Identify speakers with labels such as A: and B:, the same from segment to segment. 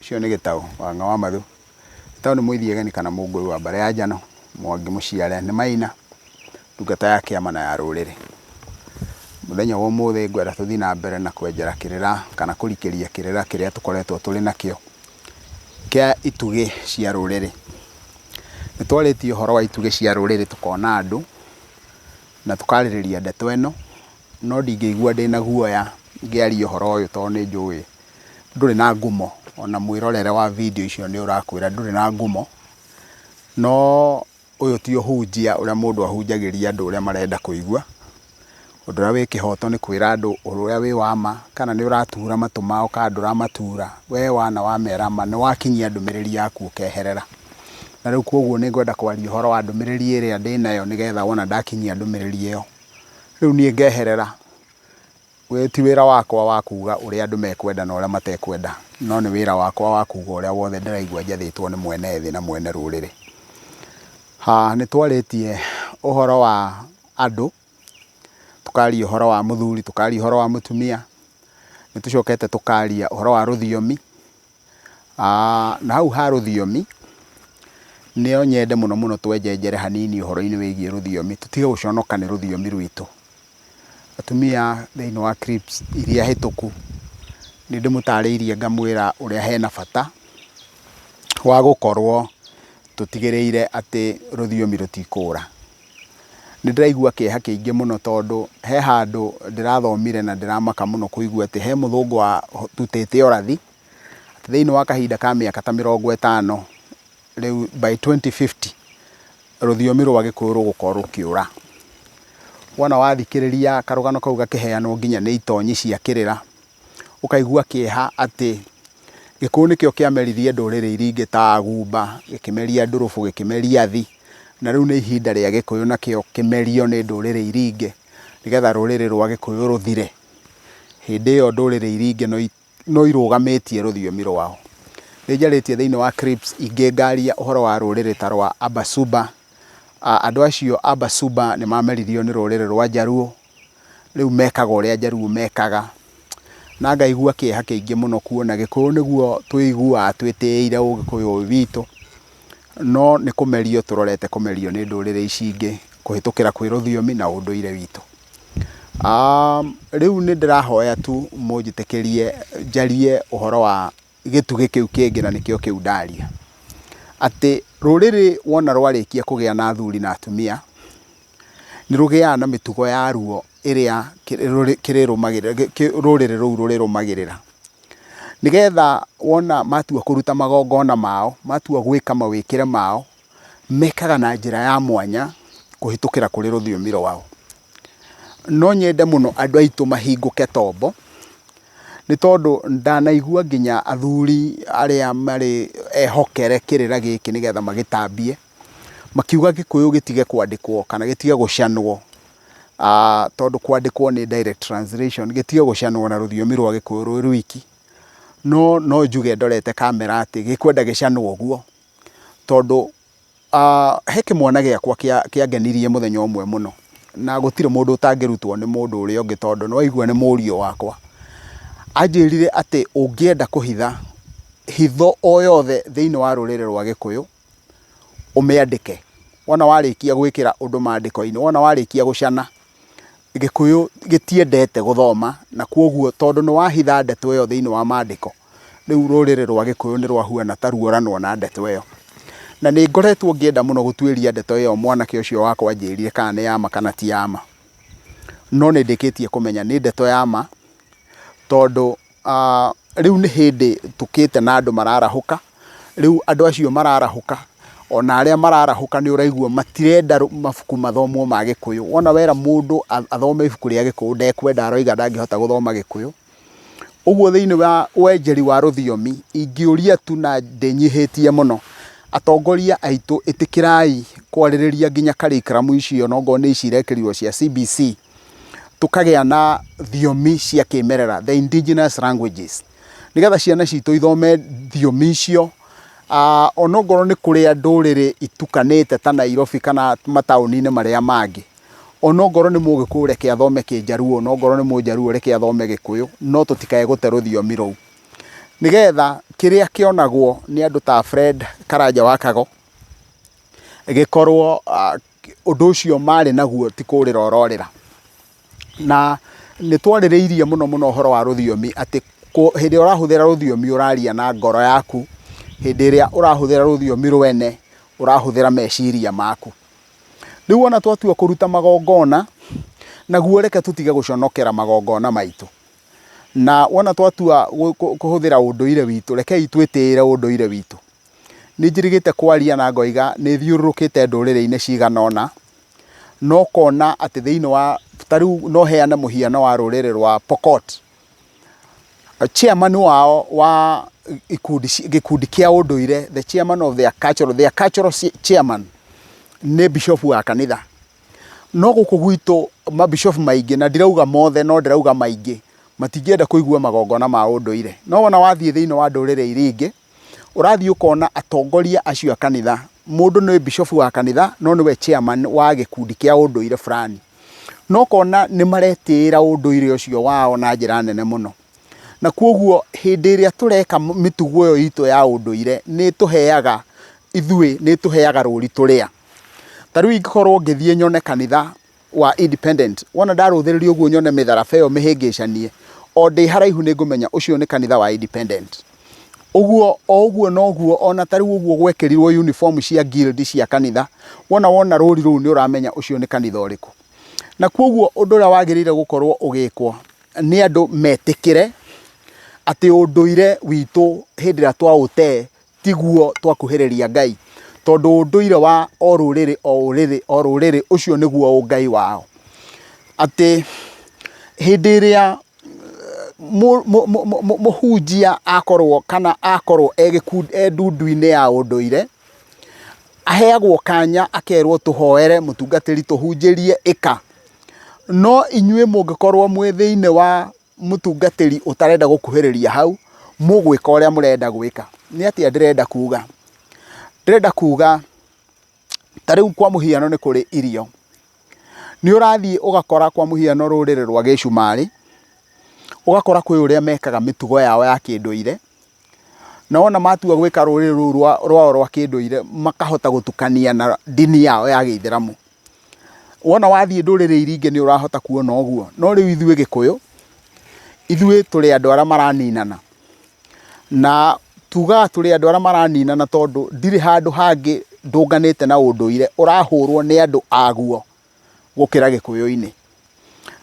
A: Ũcio nĩ Gĩtaũ, Wang'a wa Mathu. Gĩtaũ nĩ mũithiegeni kana mũngũi wa mbarĩ ya Njano, Mwangi mũciare nĩ Maina, ndungata ya kĩama na ya rũrĩrĩ. Mũthenya wa ũmũthĩ ngwenda tũthiĩ na mbere na kwenjera kĩrĩra kana kũrikĩria kĩrĩra kĩrĩa tũkoretwo tũrĩ nakĩo kĩa itugĩ cia rũrĩrĩ. Nĩ twarĩtie ũhoro wa itugĩ cia rũrĩrĩ tũkona andũ na tũkarĩrĩria ndeto ĩno, no ndingĩigua ndĩna guoya ngĩaria ũhoro ũyũ tondũ nĩ njũĩ ndũrĩ na ngumo, ona mwĩrorere wa video icio nĩ ũrakwĩra ndũrĩ na ngumo, no ũyũ ti ũhunjia ũrĩa mũndũ ahunjagĩria andũ ũrĩa marenda kũigua. Ũndũ ũrĩa wĩ kĩhoto nĩ kwĩra andũ ũrĩa wĩ wa ma, kana nĩ ũratura matũ mao kana ndũramatura, we wana wamera ma nĩ wakinyia ndũmĩrĩri yaku ũkeherera. Na rĩu koguo nĩ ngwenda kwaria ũhoro wa ndũmĩrĩri ĩrĩa ndĩnayo nĩgetha wona ndakinyia ndũmĩrĩri ĩyo, rĩu niĩ ngeherera. Ũyũ ti wĩra wakwa wa kuuga ũrĩa andũ mekwenda na ũrĩa matekwenda, no nĩ wĩra wakwa wa kuuga ũrĩa wothe ndĩraigua njathĩtwo nĩ mwene thĩ na mwene rũrĩrĩ. Nĩ twarĩtie ũhoro wa andũ, tũkaria ũhoro wa mũthuri, tũkaria ũhoro wa mũtumia, nĩ tũcokete tũkaria ũhoro wa rũthiomi, na hau ha rũthiomi, no nyende mũno mũno twenjenjere hanini ũhoro-inĩ wĩgiĩ rũthiomi, tũtige gũconoka nĩ rũthiomi rwitũ. Atumia thĩinĩ wa clips iria hĩtũku, nĩ ndĩmũtarĩirie ngamwĩra ũrĩa hena bata wa gũkorwo tũtigĩrĩire atĩ rũthiomi rũtikũra. Nĩ ndĩraigua kĩeha kĩingĩ mũno tondũ he handũ ndĩrathomire na ndĩramaka mũno kũigua atĩ he mũthũngũ warutĩte ũrathi, atĩ thĩinĩ wa kahinda ka mĩaka ta mĩrongo ĩtano, rĩu by 2050 rũthiomi rwa Gĩkũyũ rũgũkorwo rũkĩũra. Wona wathikĩrĩria karũgano kau gakĩheanwo nginya nĩ itonyi cia kĩrĩra, ũkaigua kĩeha atĩ Gĩkũyũ nĩkĩo kĩameririe ndũrĩrĩ iria ingĩ ta Agumba, gĩkĩmeria Ndũrũbũ, gĩkĩmeria Athi, na rĩu nĩ ihinda rĩa Gĩkũyũ nakĩo kĩmerio nĩ ndũrĩrĩ iria ingĩ, nĩgetha rũrĩrĩ rwa Gĩkũyũ rũthire. Hĩndĩ ĩyo ndũrĩrĩ iria ingĩ no no irũgamĩtie rũthiomi rwao. Nĩ njarĩtie thĩinĩ wa clips ingĩ ngaria ũhoro wa rũrĩrĩ ta rwa Abasuba. Andũ acio Abasuba nĩ mameririo nĩ rũrĩrĩ rwa Njaruo, rĩu mekaga ũrĩa Njaruo mekaga. Na ngaigua kĩeha kĩingĩ mũno kuona Gĩkũyũ nĩguo tũiguaga twĩtĩĩire ũgĩkũyũ ũyũ witũ, no nĩ kũmerio tũrorete kũmerio nĩ ndũrĩrĩ ici ingĩ kũhĩtũkĩra kwĩ rũthiomi na ũndũire witũ. Rĩu nĩ ndĩrahoya tu mũnjĩtĩkĩrie njarie ũhoro wa gĩtugĩ kĩu kĩngĩ na nĩkĩo kĩu ndaria. Atĩ rũrĩrĩ wona rwarĩkia kũgĩa na athuri na atumia, nĩ rũgĩaga na mĩtugo yaruo ĩrĩa rũrĩrĩ rũu rũrĩrũmagĩrĩra. Nĩgetha wona matua kũruta magongona mao, matua gwĩka mawĩkĩre mao, mekaga na njĩra ya mwanya kũhĩtũkĩra kũrĩ rũthiomi rwao. No nyende mũno andũ aitũ mahingũke tombo, nĩ tondũ ndanaigua nginya athuri arĩa marĩ ehokere kĩrĩra gĩkĩ nĩgetha magĩtambie, makiuga Gĩkũyũ gĩtige kwandĩkwo kana gĩtige gũcanwo, tondũ kwandĩkwo nĩ direct translation, gĩtige gũcanwo na rũthiomi rwa Gĩkũyũ rwĩ rwiki. No no njuge ndorete kamera atĩ gĩkwenda gĩcanwo ũguo, tondũ He kĩmwana gĩakwa kĩangenirie mũthenya ũmwe mũno, na gũtirĩ mũndũ ũtangĩrutwo nĩ mũndũ ũrĩa ũngĩ tondũ nĩ waigua nĩ mũriũ wakwa. Anjĩrire atĩ ũngĩenda kũhitha hitho o yothe thĩinĩ wa rũrĩrĩ rwa Gĩkũyũ, ũmĩandĩke. Wona warĩkia gwĩkĩra ũndũ mandĩko-inĩ, wona warĩkia gũcana, Gĩkũyũ gĩtiendete gũthoma na kwoguo tondũ nĩ wahitha ndeto ĩyo thĩinĩ wa mandĩko, rĩu rũrĩrĩ rwa Gĩkũyũ nĩ rwahuana ta ruoranwo na ndeto ĩyo. Na nĩ ngoretwo ngĩenda mũno gũtuĩria ndeto ĩyo mwanake ũcio wakwa anjĩrire kana nĩ ya ma kana ti ya ma. No nĩ ndĩkĩtie kũmenya nĩ ndeto ya ma tondũ Rĩu nĩ hĩndĩ tũkĩte na andũ mararahũka, rĩu andũ acio mararahũka, ona arĩa mararahũka nĩ ũraigua matirenda mabuku mathomwo ma Gĩkũyũ. Wona wera mũndũ athome ibuku rĩa Gĩkũyũ ndekwenda, aroiga ndangĩhota gũthoma Gĩkũyũ. Ũguo thĩinĩ wa wenjeri wa rũthiomi, ingĩũria tu na ndĩnyihĩtie mũno, atongoria aitũ ĩtĩkĩrai kwarĩrĩria nginya curriculum icio onokorwo nĩ ici irekĩrirwo cia CBC, tũkagĩa na thiomi cia kĩmerera, the indigenous languages, nĩgetha ciana citũ ithome thiomi icio, onokorwo nĩ kũrĩa ndũrĩrĩ itukanĩte ta Nairobi kana mataũni-inĩ marĩa mangĩ, onokorwo nĩ mũgĩkũyũ reke athome kĩnjaruo, onokorwo nĩ mũnjaruo reke athome gĩkũyũ, no tũtikae gũte rũthiomi rũu. Nĩgetha kĩrĩa kĩonagwo nĩ andũ ta Fred Karanja wa Kago, gĩkorwo ũndũ ũcio marĩ naguo ti kũrĩra ũrorĩra. Na nĩ twarĩrĩirie mũno mũno ũhoro wa rũthiomi atĩ hĩndĩ ĩrĩa ũrahũthĩra rũthiomi ũraria na ngoro yaku, hĩndĩ ĩrĩa ũrahũthĩra rũthiomi rwene ũrahũthĩra meciria maku. Rĩu ona twatua kũruta magongona, naguo reke tũtige gũconokera magongona maitũ. Na wona twatua kũhũthĩra ũndũire witũ, rekei twĩtĩĩre ũndũire witũ. Nĩ njĩrĩgĩte kwaria na ngoiga nĩ thiũrũrũkĩte ndũrĩrĩ-inĩ cigana ũna, na ũkona atĩ thĩinĩ wa, ta rĩu no heane mũhiano wa rũrĩrĩ rwa Pokot. Chairman wao wa ikundi, gĩkundi kĩa ũndũire, the chairman of their cultural, their cultural chairman nĩ bishop wa kanitha. No gũkũ gwitũ mabishofu maingĩ, na ndirauga mothe no ndĩrauga maingĩ, matingĩenda kũigua magongona ma ũndũire. No wona wathiĩ thĩinĩ wa ndũrĩrĩ iria ingĩ, ũrathiĩ ũkona atongoria acio a kanitha, mũndũ nĩ bishofu wa kanitha no nĩwe chairman wa gĩkundi kĩa ũndũire fulani. Na ũkona nĩ maretĩĩra ũndũire ũcio wao na njĩra nene mũno. Na kwoguo hĩndĩ ĩrĩa tũreka mĩtugo ĩyo itũ ya ũndũire, nĩ ĩtũheaga ithuĩ, nĩ ĩtũheaga rũri tũrĩa. Ta rĩu ingĩkorwo ngĩthiĩ nyone kanitha wa Independent, wona ndarũthĩrĩria ũguo nyone mĩtharaba ĩyo mĩhĩngĩcanie, o ndĩ haraihu nĩ ngũmenya ũcio nĩ kanitha wa Independent. Ũguo o ũguo noguo ona ta rĩu ũguo gwekĩrirwo uniform cia guild cia kanitha, wona wona rũri rũu nĩ ũramenya ũcio nĩ kanitha ũrĩkũ. Na kwoguo ũndũ ũrĩa wagĩrĩire gũkorwo ũgĩkwo nĩ andũ metĩkĩre atĩ ũndũire witũ hĩndĩ ĩrĩa twaũte tiguo twakuhĩrĩria Ngai, tondũ ũndũire wa o rũrĩrĩ o rũrĩrĩ o rũrĩrĩ ũcio nĩguo ũngai wao. Atĩ hĩndĩ ĩrĩa mũhunjia akorwo kana akorwo e ndundu-inĩ ya ũndũire, aheagwo kanya akerwo tũhoere mũtungatĩri tũhunjĩrie ĩka. No inyuĩ mũngĩkorwo mwĩ thĩinĩ wa mũtungatĩri ũtarenda gũkuhĩrĩria hau, mũgwĩka ũrĩa mũrenda gwĩka. Nĩ atĩa ndĩrenda kuga? Ndĩrenda kuga ta rĩu kwa mũhiano nĩ kũrĩ irio. Nĩ ũrathiĩ ũgakora kwa mũhiano rũrĩrĩ rwa gĩcumarĩ, ũgakora kwĩ ũrĩa mekaga mĩtugo yao ya kĩndũire, na wona matua gwĩka rũrĩrĩ rũu rwao rwa kĩndũire makahota gũtukania na ndini yao ya gĩithĩramu. Wona wathiĩ ndũrĩrĩ iria ingĩ nĩ ũrahota kuona ũguo, no rĩu ithuĩ gĩkũyũ, ithuĩ tũrĩ andũ arĩa maraninana. Na tugaga tũrĩ andũ arĩa maraninana tondũ ndirĩ handũ hangĩ ndũnganĩte na ũndũire ũrahũrwo nĩ andũ aguo gũkĩra gĩkũyũ-inĩ.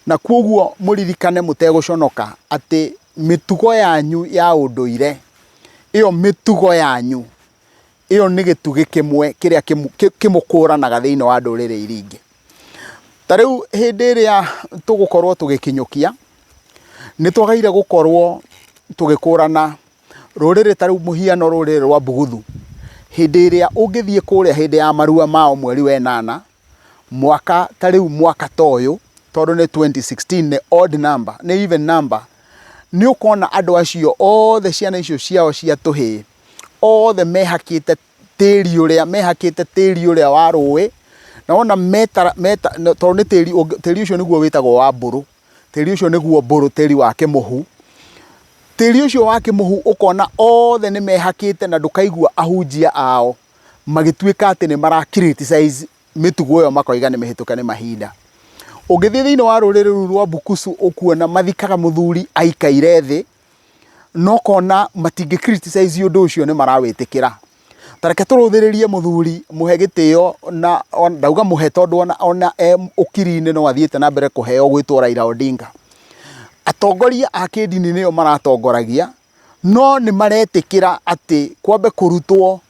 A: Na kwoguo mũririkane mũtegũconoka atĩ mĩtugo yanyu ya ũndũire, ĩyo mĩtugo yanyu Ĩyo nĩ gĩtugĩ kĩmwe kĩrĩa kĩmũkũranaga thĩinĩ wa ndũrĩrĩ iria ingĩ. Ta rĩu hĩndĩ ĩrĩa tũgũkorwo tũgĩkinyũkia, nĩ twagĩrĩire gũkorwo tũgĩkũrana rũrĩrĩ ta rĩu mũhiano rũrĩrĩ rwa Buguthu. Hĩndĩ ĩrĩa ũngĩthiĩ kũrĩa hĩndĩ ya marua mao mweri wa ĩnana, mwaka ta rĩu mwaka ta ũyũ, tondũ nĩ 2016 nĩ odd number, nĩ even number, nĩ ũkona andũ acio othe ciana icio ciao cia tũhĩĩ, othe mehakĩte tĩri ũrĩa mehakĩte tĩri ũrĩa wa rũĩ, na wona meta meta tondũ nĩ tĩri tĩri ũcio nĩguo wĩtagwo wa mbũrũ, tĩri ũcio nĩguo mbũrũ tĩri wa kĩmũhu. Tĩri ũcio wa kĩmũhu ũkona othe nĩ mehakĩte na ndũkaigua ahunjia ao magĩtuĩka atĩ nĩ mara criticize mĩtugo ĩyo makoiga nĩ mĩhĩtũke nĩ mahinda. Ũngĩthiĩ thĩinĩ wa rũrĩrĩ rũu rwa Bukusu ũkuona mathikaga mũthuri aikaire thĩ, na ũkona matingĩ criticize ũndũ ũcio nĩ marawĩtĩkĩra. Ta reke tũrũthĩrĩrie mũthuri mũhe gĩtĩo na ndauga mũhe tondũ ona e ũkiri-inĩ no athiĩte na mbere kũheo gwĩtwo Raila Odinga. Atongoria a kĩndini nĩo maratongoragia, no nĩ maretĩkĩra atĩ kwambe kũrutwo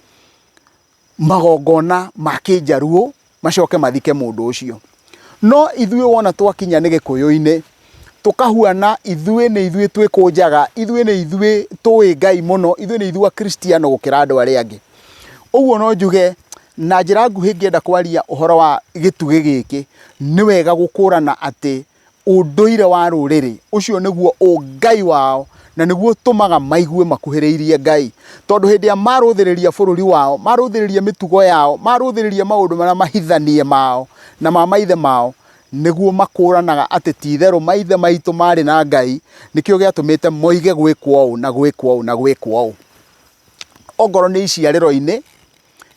A: magongona ma kĩnjaruo macoke mathike mũndũ ũcio. No ithuĩ wona twakinya nĩ gĩkũyũ-inĩ, tũkahuana ithuĩ nĩ ithuĩ twĩkũnjaga, ithuĩ nĩ ithuĩ tũĩ Ngai mũno, ithuĩ nĩ ithuĩ akristiano gũkĩra andũ arĩa angĩ. Ũguo no njuge na njĩra nguhĩ ngĩenda kwaria ũhoro wa gĩtugĩ gĩkĩ, nĩ wega gũkũrana atĩ ũndũire wa rũrĩrĩ, ũcio nĩguo ũngai wao, na nĩguo ũtũmaga maigue makuhĩrĩirie Ngai. Tondũ hĩndĩ ĩrĩa marũthĩrĩria bũrũri wao, marũthĩrĩria mĩtugo yao, marũthĩrĩria maũndũ marĩa mahithanie mao na ma maithe mao, nĩguo makũranaga atĩ ti itherũ maithe maitũ marĩ na Ngai, nĩkĩo gĩatũmĩte moige gwĩkwo ũũ na gwĩkwo ũũ na gwĩkwo ũũ. Ongorwo nĩ iciarĩro-inĩ,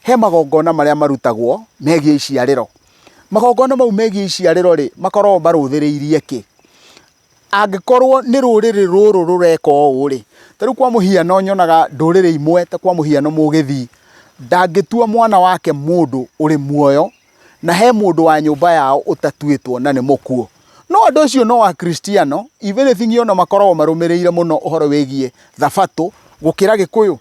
A: he magongona marĩa marutagwo megiĩ iciarĩro. Magongona mau megiĩ iciarĩro rĩ, makoragwo marũthĩrĩirie kĩ? Angĩkorwo nĩ rũrĩrĩ rũrũ rũreka ũũ rĩ, ta rĩu kwa mũhiano nyonaga ndũrĩrĩ imwe ta kwa mũhiano mũgĩthii, ndangĩtua mwana wake mũndũ ũrĩ muoyo na he mũndũ wa nyũmba yao ũtatuĩtwo na nĩ mũkuũ. No andũ acio no akristiano, if anything ona makoragwo marũmĩrĩire mũno ũhoro wĩgiĩ thabatũ gũkĩra gĩkũyũ.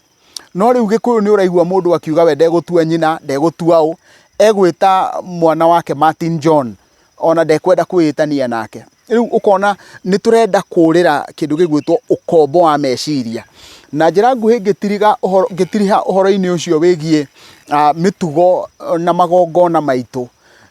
A: No rĩu gĩkũyũ nĩ ũraigua mũndũ akiuga we ndegũtua nyina, ndegũtua ũ, egwĩta mwana wake Martin John, ona ndekwenda kwĩĩtania nake. Rĩu ũkona nĩ tũrenda kũrĩra kĩndũ gĩgwĩtwo ũkombo wa meciria. Na njĩra nguhĩ ngĩtiriga ũhoro, ngĩtiriha ũhoro-inĩ ũcio wĩgiĩ mĩtugo na magongona maitũ,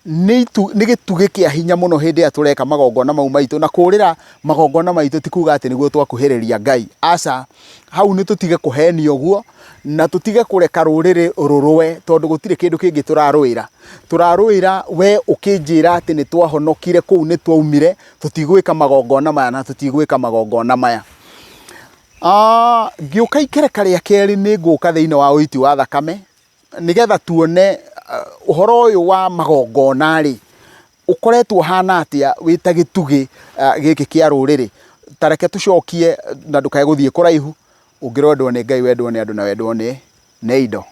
A: nĩ itu, nĩ gĩtugĩ kĩa hinya mũno hĩndĩ ĩrĩa tũreka magongona mau maitũ, na kũrĩra magongona maitũ ti kuga atĩ nĩguo twakuhĩrĩria Ngai, aca. Hau nĩ tũtige kũhenio ũguo, na tũtige kũreka rũrĩrĩ rũrũe tondũ gũtirĩ kĩndũ kĩngĩ tũrarũĩra. Tũrarũĩra we ũkĩnjĩra atĩ nĩ twahonokire kũu nĩ twaumire, tũtigwĩka magongona maya na tũtigwĩka magongona maya. Ngĩũka ikereka rĩa kerĩ nĩ ngũka thĩinĩ wa ũiti wa thakame, nĩgetha tuone ũhoro ũyũ wa magongona rĩ, ũkoretwo ũhana atĩa wĩ ta gĩtugĩ gĩkĩ kĩa rũrĩrĩ. Ta reke tũcokie na ndũkae gũthiĩ kũraihu, ũngĩrwendwo nĩ Ngai wendwo nĩ andũ na wendwo nĩ indo.